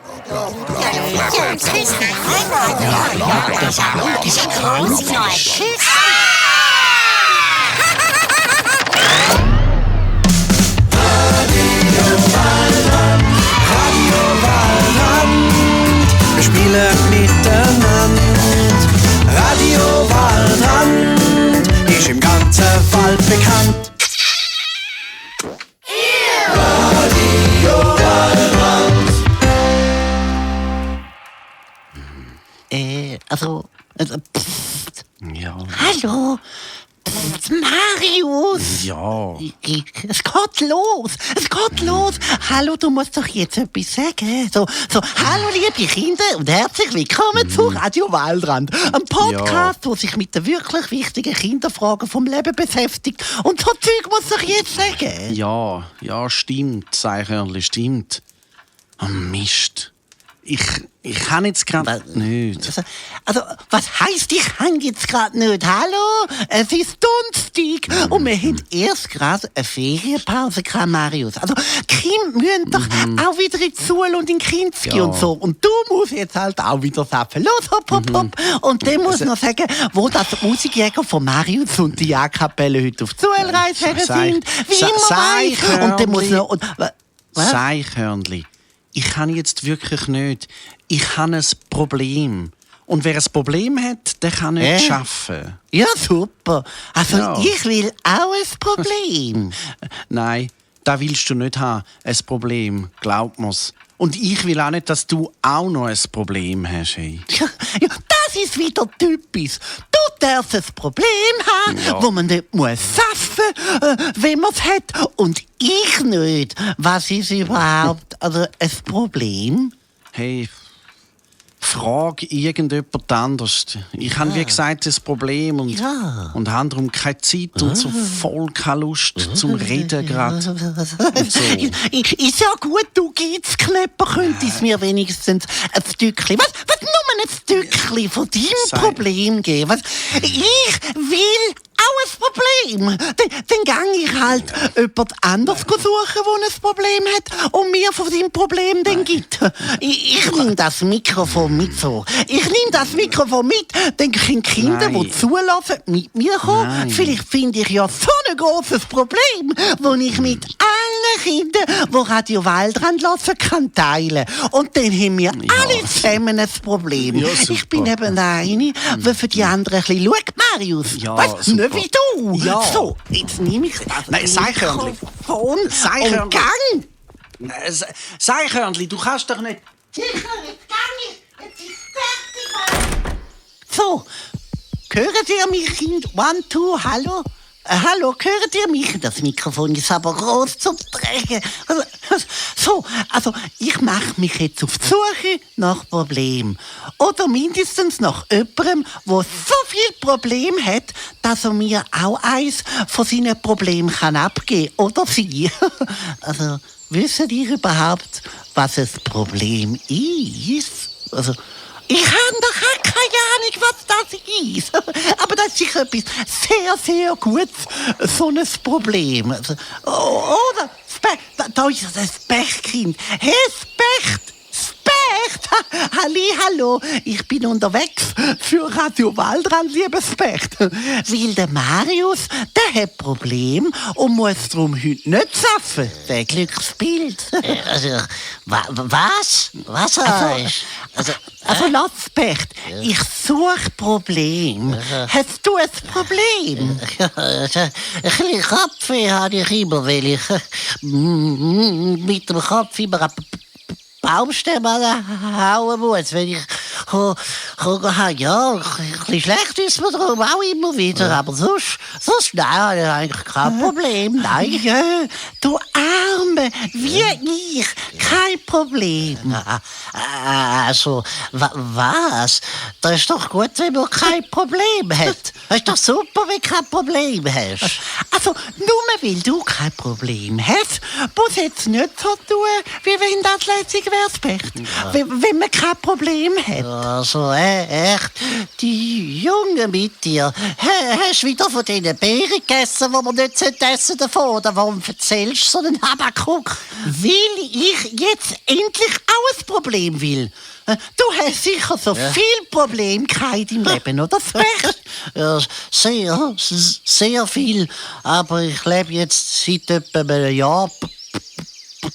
Wir spielen miteinander. Radio Waldrand ist im ganzen Wald bekannt. Radio Waldrand. Ja. Hallo, Marius. Ja. Es geht los. Hallo, du musst doch jetzt etwas sagen. So, hallo liebe Kinder und herzlich willkommen zu Radio Waldrand. Ein Podcast, der sich mit den wirklich wichtigen Kinderfragen vom Leben beschäftigt. Und so Zeug muss ich jetzt sagen. Ja, stimmt, Seichhörnli, stimmt. Oh, Mist. Ich kann jetzt gerade nicht. Also, was heisst, ich kann jetzt gerade nicht? Hallo? Es ist Donnerstag und wir haben erst gerade eine Ferienpause gehabt, Marius. Also, die Kinder müssen doch auch wieder in die Schule und in die Kinski und so. Und du musst jetzt halt auch wieder sagen, los, hopp, hopp, hopp. Und dann muss ich noch sagen, wo das Musikjäger von Marius und die Jagdkapelle heute auf die Schulreise her sind. Wie immer weiss. Und dann muss noch... Seichhörnli. Ich kann jetzt wirklich nicht. Ich habe ein Problem. Und wer ein Problem hat, der kann nicht arbeiten. Ja, super. Also ich will auch ein Problem. Nein, das willst du nicht haben, ein Problem. Glaub mir's. Und ich will auch nicht, dass du auch noch ein Problem hast. Hey. Ja, das ist wieder typisch. Du darfst ein Problem haben, wo man nicht muss schaffen, wenn man es hat. Und ich nicht. Was ist überhaupt ein Problem? Hey, frag irgendjemand anders. Ich habe, wie gesagt, ein Problem und habe darum keine Zeit und so voll keine Lust zum Reden gerade. So. Ist ja gut, du Gitzknepper, könntest mir wenigstens ein Stückchen, was nur ein Stückchen von deinem Problem geben. Ich will auch ein Problem. Dann gang ich halt jemand anders suchen, der ein Problem hat und mir von seinem Problem dann gibt. Ich nehme das Mikrofon mit so. Dann können Kinder, die zulassen, mit mir kommen. Nein. Vielleicht finde ich ja so ein grosses Problem, das ich mit allen Kindern, die Radio Waldrand hören, kann teilen. Und dann haben wir alle zusammen ein Problem. Ja, ich bin eben eine, die für die anderen ein bisschen schaut. Marius, weißt du, nicht wie du. Ja. So, jetzt nehme ich das Mikrofon und gang. Seichhörnli, du kannst doch nicht... Sicher, jetzt gang ich. Jetzt ist fertig. So, hören Sie mich, Kind? 1, 2, hallo? Hallo, hören Sie mich? Das Mikrofon ist aber groß zum Drehen. So, also ich mache mich jetzt auf die Suche nach Problemen. Oder mindestens nach jemandem, der so viel Problem hat, dass er mir auch eins von seinen Problemen abgeben kann. Oder sie. Also, wissen ihr überhaupt, was ein Problem ist? Also, ich habe doch auch keine Ahnung, was das ist. Aber das ist sicher etwas sehr, sehr Gutes, so ein Problem. Also, oder? Da ist das Spechtkind. Hey, Specht! Hallo, ich bin unterwegs für Radio Waldrand, liebe Specht. Weil der Marius, der hat Problem und muss darum heute nicht arbeiten. Der Glücksbild. Was? Was heißt? Also lass Specht, ich suche Problem. Hast du ein Problem? Ein bisschen Kopfweh habe ich immer, weil ich mit dem Kopf immer eine Baumstämme hauen muss, wenn ich ja, ein bisschen schlecht ist mir darum auch immer wieder, aber sonst nein, habe ich eigentlich kein Problem, nein. Ja, du Arme, wie ich, kein Problem. Also, was? Das ist doch gut, wenn man kein Problem hat. Das ist doch super, wenn du kein Problem hast. Also, nur weil du kein Problem hast, muss jetzt nicht so tun, wie wenn das lässig wäre, Specht. Wenn man kein Problem hat. Also, echt? Die Junge mit dir, hast du wieder von diesen Beeren gegessen, die man nicht essen davon? Oder warum erzählst du so einen Habakkuk? Guck, weil ich jetzt endlich auch ein Problem will. Du hast sicher so viel Probleme gehabt im Leben, oder Specht? Ja, sehr viel. Aber ich lebe jetzt seit etwa einem Jahr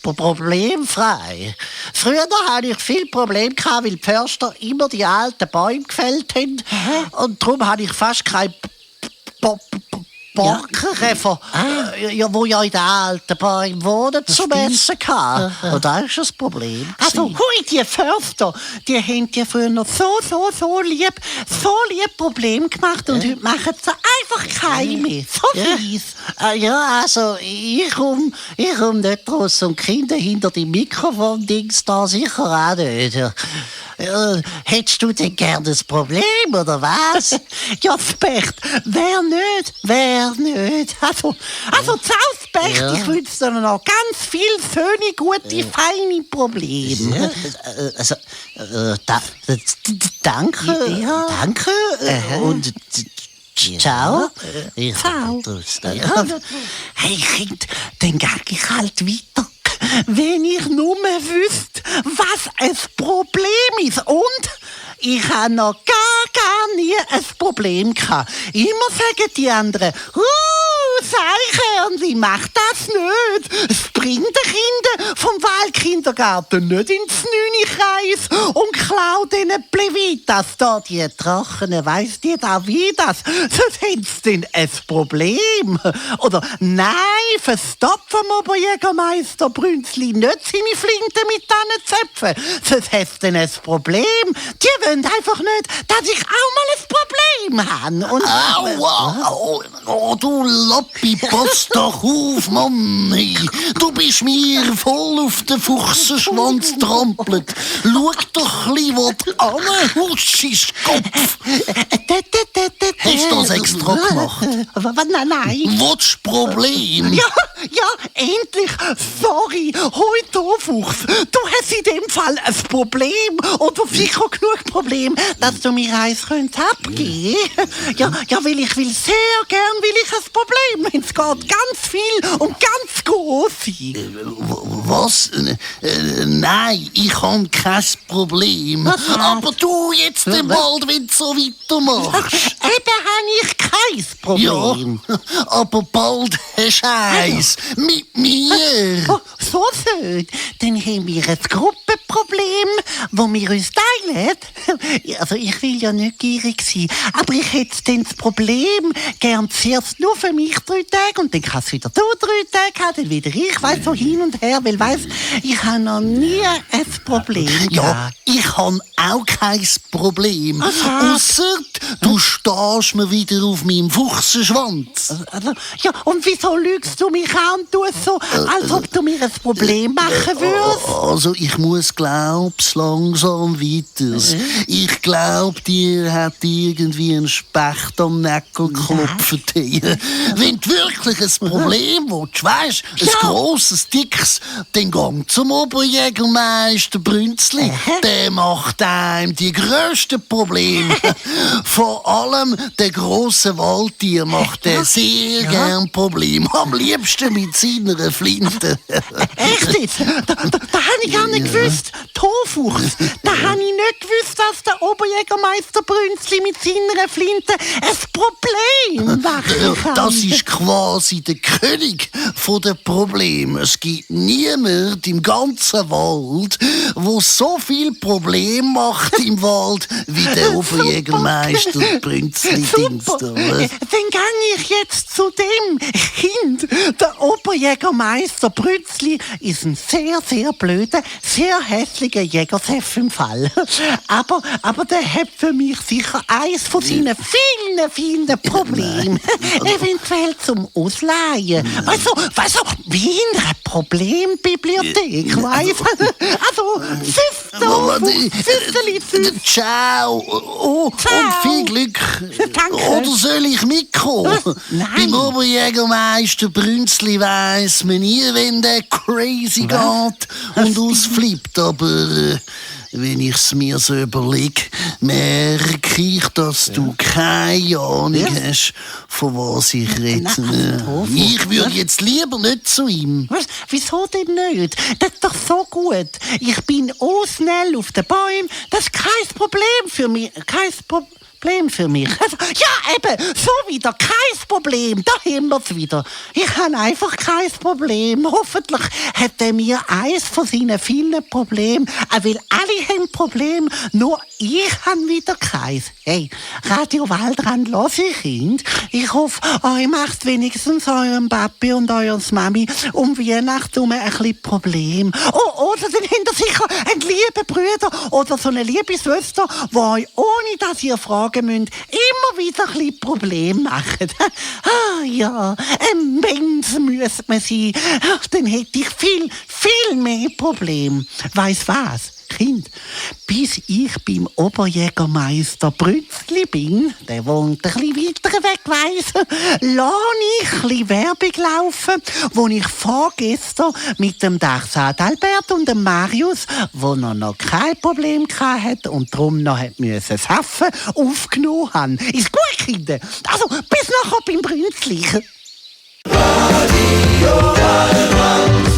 problemfrei. Früher hatte ich viel Probleme, weil die Förster immer die alten Bäume gefällt haben. Und darum hatte ich fast keine Borkenkäfer, wo ja in den alten Bäumen wohnen, zum Essen hatten. Und das ist das Problem. Also, hui, die Förster, die haben dir früher noch so lieb Probleme gemacht und heute machen sie einfach keine mehr. So fies. Ja, also, ich komm nicht raus und die Kinder hinter dem Mikrofon-Dings da sicher auch nicht. Hättest du denn gern ein Problem, oder was? Ja, Specht, wer nicht? Also Specht, ich wünsche dir noch ganz viel schöne, gute, feine Probleme. Also, danke. Ja. Danke. Und ciao. Ciao. Hey Kind, dann geh ich halt weiter. Wenn ich nur wüsste, was ein Problem ist. Und ich habe noch gar nie ein Problem gehabt. Immer sagen die anderen, Seichhörnli, mach das nicht. Es bringt die Kinder vom Wahlkindergarten nicht ins 9. Kreis und klaut ihnen Plevitas da, die Drachen. Weiss die da wie das? Sonst haben sie denn ein Problem. Oder nein, verstopft vom Oberjägermeister Brünzli nicht seine Flinte mit diesen Zöpfen. Sonst hast du denn ein Problem. Die wollen einfach nicht, dass ich auch mal ein Problem habe. Und Aua! Oh, du Loppi, pass doch auf, Mann! Hey, du bist mir voll auf den Fuchsenschwanz trampelt. Schau doch ein wo du anhuschst, Kopf! Hast du das extra gemacht? Nein. Was das Problem? Ja, endlich. Sorry. Hoi, du Fuchs. Du hast in dem Fall ein Problem. Oder sicher genug Problem, dass du mir eins abgeben könntest. Ja, weil ich will sehr gern ein Problem. Es geht ganz viel und ganz groß sein. Was? Nein, ich habe kein Problem. Aber du jetzt bald, wenn du so weitermachst. Eben habe ich kein Problem. Ja, aber bald hast du eins. Mit mir. Oh, so schön. Dann haben wir ein Gruppenproblem, wo wir uns teilen. Also ich will ja nicht gierig sein, aber ich hätte dann das Problem gern zuerst nur für mich 3 Tage und dann kannst wieder du 3 Tage haben, dann wieder ich, weiss, so hin und her, weil weiss, ich habe noch nie ein Problem Ja, gehabt. ich habe auch kein Problem. Aha. Ausser du stehst mir wieder auf meinem Fuchsenschwanz. Also, ja, und wieso lügst du mich an und tust so, als ob du mir ein Problem machen würdest? Also ich muss glaub's langsam weiter. Ich glaub, dir hat irgendwie ein Specht am Nägel geklopft. Wenn du wirklich ein Problem willst, weisst, ein grosses, dickes, dann geh zum Oberjägermeister Brünzli. Der macht einem die grössten Probleme. Vor allem der grosse Waldtier macht er sehr gern Probleme. Am liebsten mit seiner Flinte. Echt jetzt? Da habe ich gar nicht gewusst. Tofuchs. Da habe ich nicht gewusst, dass der Oberjägermeister Brünzli mit seiner Flinte ein Problem machen kann. Das ist quasi der König der Probleme. Es gibt niemand im ganzen Wald, wo so viel Problem macht im Wald wie der Oberjägermeister Brünzli-Dings. Super. Dann gehe ich jetzt zu dem Kind. Der Oberjägermeister Brünzli ist ein sehr, sehr blöder, sehr hässlicher Jägerchef im Fall. Aber der hat für mich sicher eins von seinen vielen Problemen. Eventuell zum Ausleihen. Weißt du, wie in einer Problembibliothek, weißt du? Also, Süßeli. Ciao. Und viel Glück. Danke. Oder soll ich mitkommen? Nein. Beim Oberjägermeister Brünzli weiss man nie, wenn der crazy geht und ausflippt. Aber wenn ich's mir so überlege, merke ich, dass du keine Ahnung hast, von was ich rede. Ich würde jetzt lieber nicht zu ihm. Was? Wieso denn nicht? Das ist doch so gut. Ich bin auch schnell auf den Bäumen. Das ist kein Problem für mich. Kein Problem für mich. Also, ja, eben, so wieder. Kein Problem. Da haben wir's wieder. Ich habe einfach kein Problem. Hoffentlich hat er mir eins von seinen vielen Problemen. Weil alle haben Probleme, nur ich habe wieder keins. Hey, Radio Waldrand, los ihr Kind. Ich hoffe, euch macht wenigstens eurem Papi und eurer Mami um Weihnachten ein bisschen Problem. Oh, oder dann habt ihr sicher einen lieben Bruder oder so eine liebe Schwester, die euch, ohne dass ihr fragen müsst, immer wieder ein bisschen Probleme machen. Ah ja, ein Mensch müsste man sein. Ach, dann hätte ich viel mehr Probleme. Weiss was? Kind, bis ich beim Oberjägermeister Brünzli bin, der wohnt ein bisschen weiter weg, weiss, lasse ich ein bisschen Werbung laufen, wo ich vorgestern mit dem Dachsat Albert und dem Marius, wo noch kein Problem hatte und darum noch müssen schaffen, aufgenommen haben. Ist gut, Kinder? Also, bis nachher beim Brünzli. Radio Waldrand.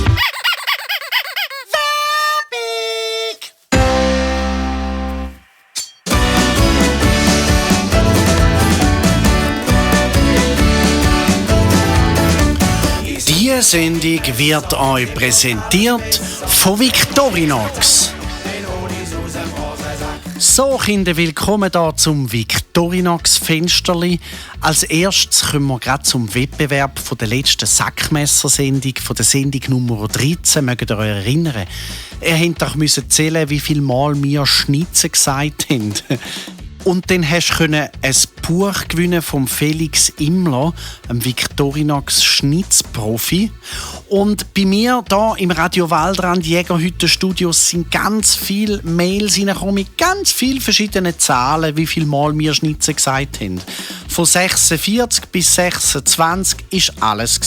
Diese Sendung wird euch präsentiert von Victorinox. So, Kinder, willkommen hier zum Victorinox-Fensterli. Als erstes kommen wir gerade zum Wettbewerb von der letzten Sackmessersendung, von der Sendung Nummer 13. Mögt ihr euch erinnern? Ihr habt doch zählen, wie viel Mal wir Schnitzen gesagt haben. Und dann hast du ein Buch gewinnen vom Felix Immler, einem Victorinox Schnitzprofi. Und bei mir hier im Radio Waldrand Jägerhütte-Studios sind ganz viele Mails reingekommen mit ganz vielen verschiedenen Zahlen, wie viel Mal wir Schnitzen gesagt haben. Von 46 bis 26 war alles.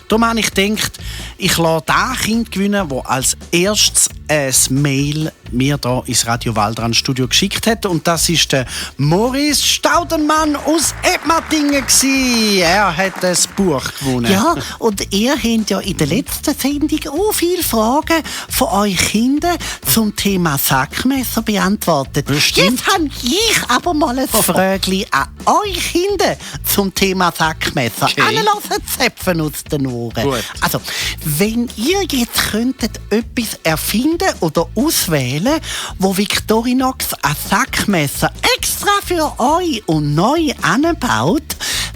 Darum habe ich gedacht, ich lasse das Kind gewinnen, das als erstes ein Mail mir hier ins Radio Waldrand Studio geschickt hat. Und das ist der Maurice Staudenmann aus Edmatingen. Er hat das Buch gewonnen. Ja, und ihr habt ja in der letzten Sendung auch viele Fragen von euch Kindern zum Thema Sackmesser beantwortet. Bestimmt. Jetzt habe ich aber mal ein Fragli an euch Kinder zum Thema Sackmesser. Okay. Alle lassen Zäpfen aus den Ohren. Gut. Also, wenn ihr jetzt könntet etwas erfinden oder auswählen, wo Victorinox ein Sackmesser extra für euch und neu anbaut,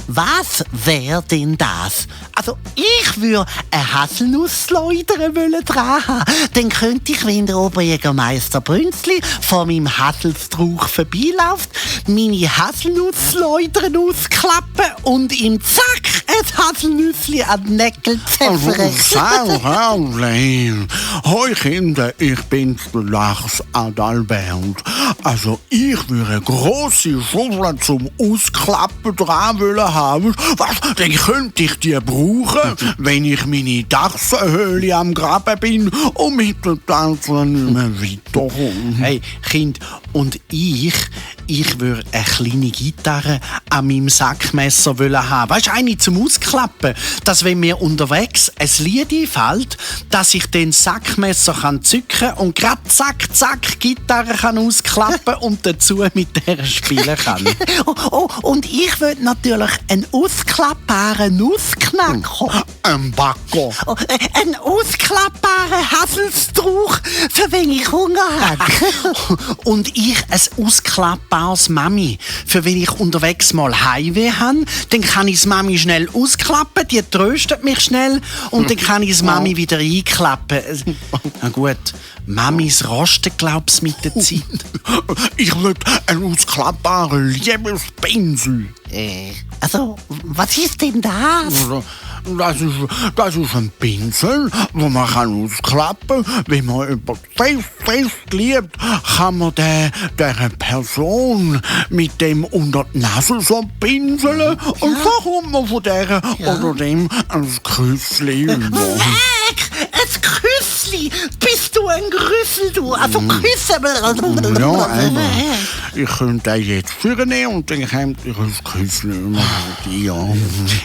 was wäre denn das? Also, ich würde eine Haselnussschleuder dran haben. Dann könnte ich, wenn der Oberjägermeister Brünzli vor meinem Haselstrauch vorbeiläuft, meine Haselnussschleuder ausklappen und ihm zack ein Haselnüssli an den Nägel zäpfern. Hoi Kinder, ich bin's, der Lachs Adalbert. Also ich würde eine grosse Schüssel zum Ausklappen dran haben. Was? Dann könnte ich die brauchen, wenn ich meine Dachsenhöhle am Graben bin und mit den Tanzen nicht mehr weiterkomme. Hey, Kind, und ich würde eine kleine Gitarre an meinem Sackmesser haben. Weißt du, eine zum Ausklappen, dass wenn mir unterwegs ein Lied einfällt, dass ich den Sackmesser zücken kann und gerade zack, zack, Gitarre kann ausklappen und dazu mit der spielen kann. Und ich würde natürlich einen ausklappbaren Nussknacker. Ein Backer. Einen ausklappbaren Haselstrauch, für wenn ich Hunger habe. Und ich ein ausklappbares Mami. Für wenn ich unterwegs mal Heimweh habe, dann kann ich das Mami schnell ausklappen, die tröstet mich schnell und dann kann ich das Mami wieder einklappen. Na gut, Mamis rosten, glaub's mit der Zeit. Ich würde einen ausklappbaren Liebespinsel. Also, was ist denn das? Das ist ein Pinsel, den man ausklappen kann. Wenn man jemanden fest liebt, kann man dieser Person mit dem unter die Nase so pinseln und so kommt man von der oder dem ein Küssli über. Ein Küssli! Bist du ein Grüssel, du. Also küssen. Ja, aber ich könnte den jetzt vornehmen und dann kommt ich ein Küssen. Ja.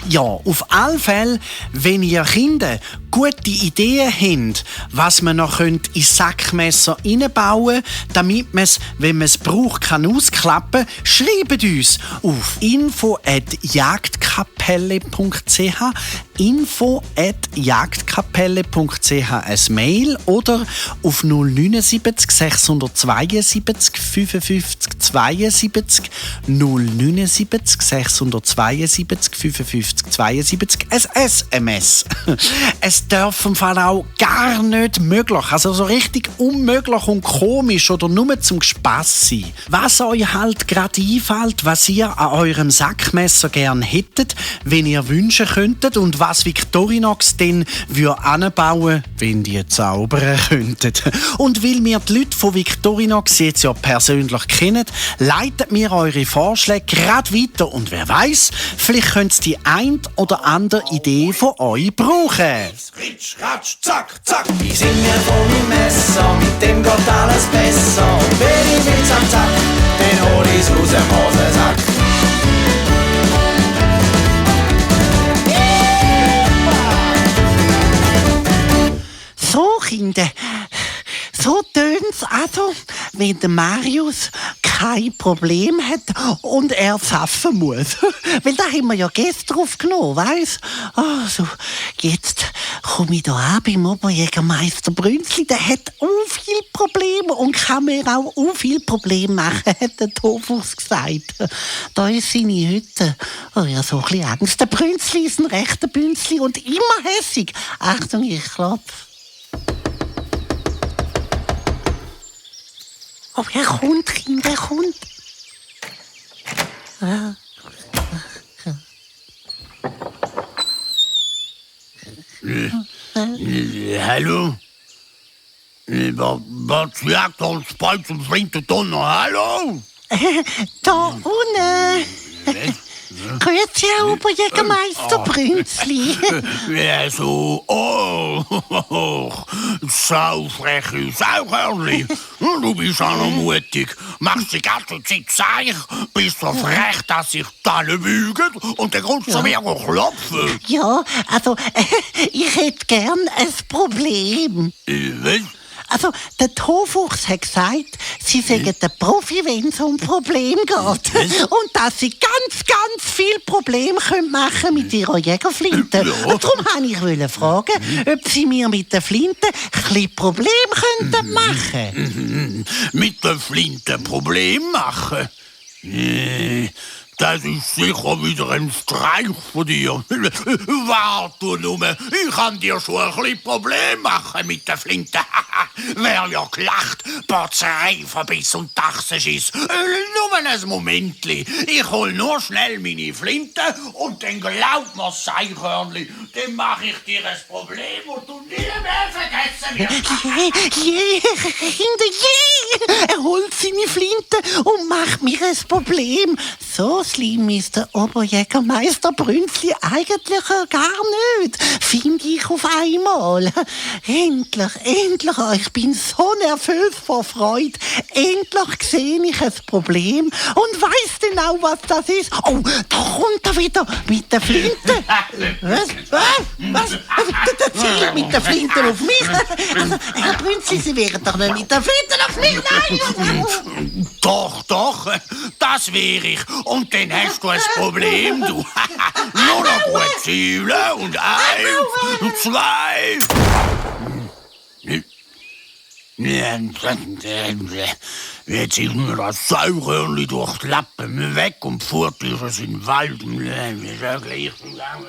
Ja, auf alle Fälle, wenn ihr Kinder gute Ideen habt, was man noch ins Sackmesser reinbauen könnte, damit man es, wenn man es braucht, kann ausklappen, schreibt uns auf info@jagdkapelle.ch info@jagdkapelle.ch ein Mail oder auf 079 672 55 72 079 672 55 72 ein SMS. Es darf im Fall auch gar nicht möglich, also so richtig unmöglich und komisch oder nur zum Spass sein. Was euch halt gerade einfällt, was ihr an eurem Sackmesser gern hättet, wenn ihr wünschen könntet und was Victorinox dann anbauen, wenn die zaubern könnten. Und weil wir die Leute von Victorinox jetzt ja persönlich kennen, leitet mir eure Vorschläge gerade weiter und wer weiß, vielleicht könnt ihr die ein oder andere Idee von euch brauchen. Ritsch, ratsch, zack, zack. Ich sing mir vor meinem Messer, mit dem geht alles besser. Und wenn ich will's am Zack, den hol ich's aus dem Hosensack. So, Kinder, so tönt's also, wenn der Marius kein Problem hat und er zaffen muss. Weil da haben wir ja Gäste drauf genommen, weiss? Also, jetzt komme ich da an beim Oberjägermeister Brünzli. Der hat auch viele Probleme und kann mir auch viele Probleme machen, hat der Tofuchs gesagt. Da ist seine Hütte. Oh ja, so ein bisschen Angst. Der Brünzli ist ein rechter Bünzli und immer hässig. Achtung, ich klopfe. Oh, er kommt, Kind, er kommt. Hallo? Was jagt uns bald zum flinken Donner? Hallo? Da unten. Grüezi, Herr Oberjägermeister Brünzli. Ja, so, saufreche Sauhörnli. Du bist auch noch mutig. Machst die ganze Zeit Zeich, bist so frech, dass sich die alle bügen und dann kommst du zu mir klopfen. Ja, also, ich hätte gern ein Problem. Was? Also, der Tofuchs hat gesagt, sie seien der Profi, wenn es um Probleme geht. Und dass sie ganz, ganz viel Probleme machen können mit ihrer Jägerflinte. Und darum wollte ich fragen, ob sie mir mit der Flinte ein bisschen Probleme machen könnten. Mit der Flinte Problem machen? Das ist sicher wieder ein Streich von dir. Warte nur, ich kann dir schon ein bisschen Problem machen mit der Flinte. Wer ja gelacht, Botzerei verbiss und Dachsenschiss. Nur ein Momentli. Ich hol nur schnell meine Flinte und dann glaub mir, Seichhörnli, dann mach ich dir ein Problem und du nie mehr vergessen wirst. Kinder, er holt seine Flinte und macht mir ein Problem. So schlimm ist der Oberjägermeister Brünzli eigentlich gar nicht, finde ich auf einmal. Endlich, ich bin so nervös vor Freude. Endlich sehe ich ein Problem und weiss denn auch, was das ist. Oh, da kommt er wieder mit der Flinte. Was? Der zielt mit der Flinte auf mich. Also, Herr Brünzli, Sie wären doch nicht mit der Flinte auf mich. Nein! Doch, das wäre ich. Und dann hast du ein Problem, du. Nur noch gut zielen und 1 und 2. Jetzt ist mir das Sauhörnli durch die Lappen weg und fort ist es in den Wald. Wir sind gleich zusammen.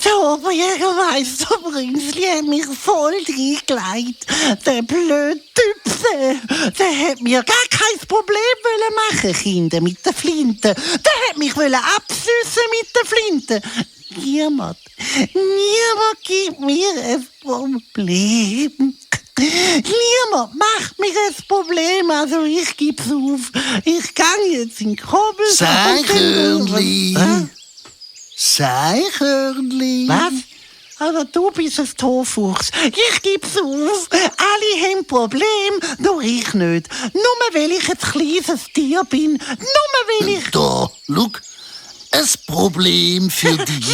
Der Oberjägermeister Brünzli hat mich voll reingelegt. Der blöde Typ, der hat mir gar kein Problem machen, Kinder, mit der Flinte. Der hat mich absüssen mit der Flinte. Niemand gibt mir ein Problem. Niemand macht mir ein Problem, also ich gib's auf. Ich gehe jetzt in den Kobbel. Seichhörnli. Seichhörnli. Was? Also du bist ein Tofuchs. Ich geb's auf. Alle haben Probleme, nur ich nicht. Nur weil ich ein kleines Tier bin. Nur weil ich... Da, schau. Ein Problem für dich.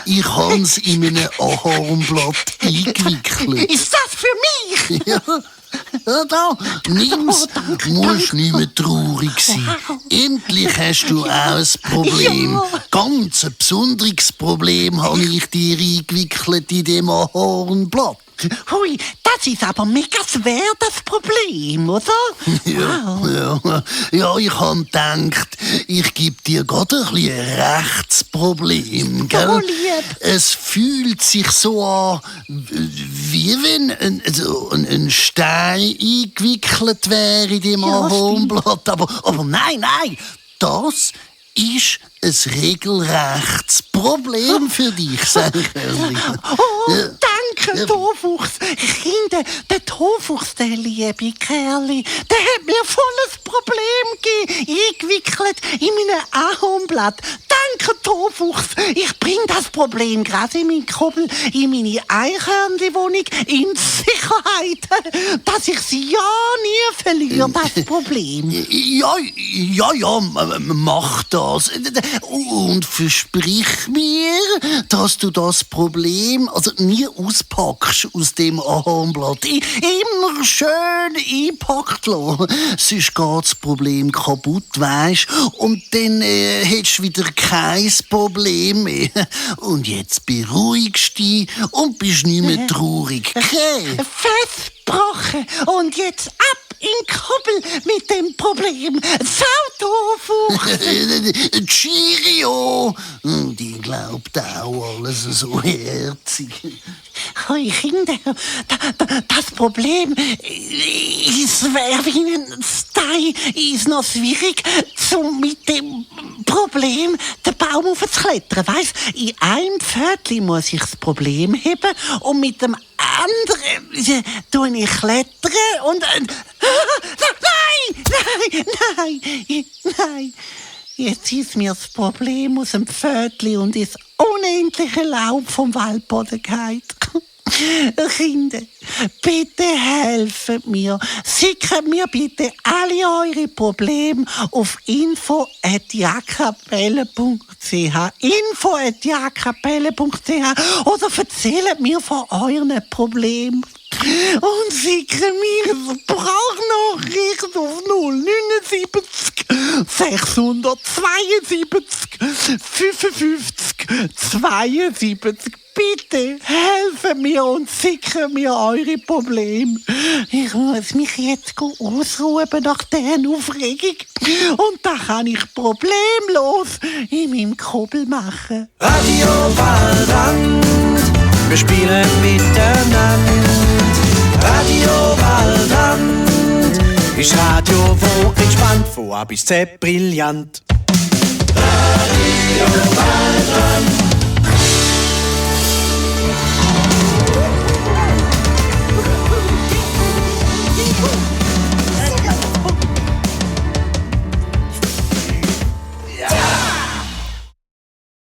Ich hab's in einem Ahornblatt eingewickelt. Ist das für mich? Ja, da, nimm's. Musst nicht mehr traurig sein. Endlich hast du auch ein Problem. Ja. Ganz ein besonderes Problem habe ich dir eingewickelt in dem Ahornblatt. Hui, das ist aber mega schwer, das Problem, oder? Ja, ich hab gedacht, ich gebe dir gerade ein bisschen ein Rechtsproblem, gell? Oh, lieb. Es fühlt sich so an, wie wenn ein Stein eingewickelt wäre in dem Ja, Ahornblatt. Aber nein, das ist ein regelrechtes Problem für dich, sag ich ehrlich. Oh, danke, Tofuchs. Kinder, der Tofuchs, der liebe Kerli, der hat mir volles Problem gegeben, eingewickelt in meinem Ahornblatt. Danke, Tofuchs. Ich bring das Problem gerade in meinen Kubbel, in meine Eichhörnli-Wohnung in Sicherheit, dass ich sie ja nie verliere, das Problem. Ja, mach das. Und versprich mir, dass du das Problem nie auspackst aus dem Ahornblatt. Immer schön einpackt lassen. Sonst geht das Problem kaputt, weisst. Und dann hättest du wieder kein Problem mehr. Und jetzt beruhigst dich und bist nicht mehr traurig. Okay? Versprochen. Und jetzt ab in den Kubbel mit dem Problem. Tofuchs. Cheerio! Die glaubt auch alles so herzig. Hey Kinder, das Problem ist wie ein Stein, ist noch schwierig, mit dem Problem den Baum aufzuklettern. Weißt, in einem Pfötchen muss ich das Problem heben und mit dem anderen tue ich klettern und... Nein! Jetzt ist mir das Problem aus dem Pfötchen und ins unendliche Laub vom Waldboden gefallen. Kinder, bitte helft mir. Schickt mir bitte alle eure Probleme auf info@jagdkapelle.ch info@jagdkapelle.ch oder erzählt mir von euren Problemen. Und schickt mir eine Sprachnachricht auf 079 672 55 72. Bitte helfen mir und schickt mir eure Probleme. Ich muss mich jetzt ausruhen nach dieser Aufregung. Und da kann ich problemlos in meinem Kubbel machen. Radio Waldrand, wir spielen miteinander. Radio Waldrand ist Radio, wo entspannt, von A bis Z brillant. Radio Waldrand.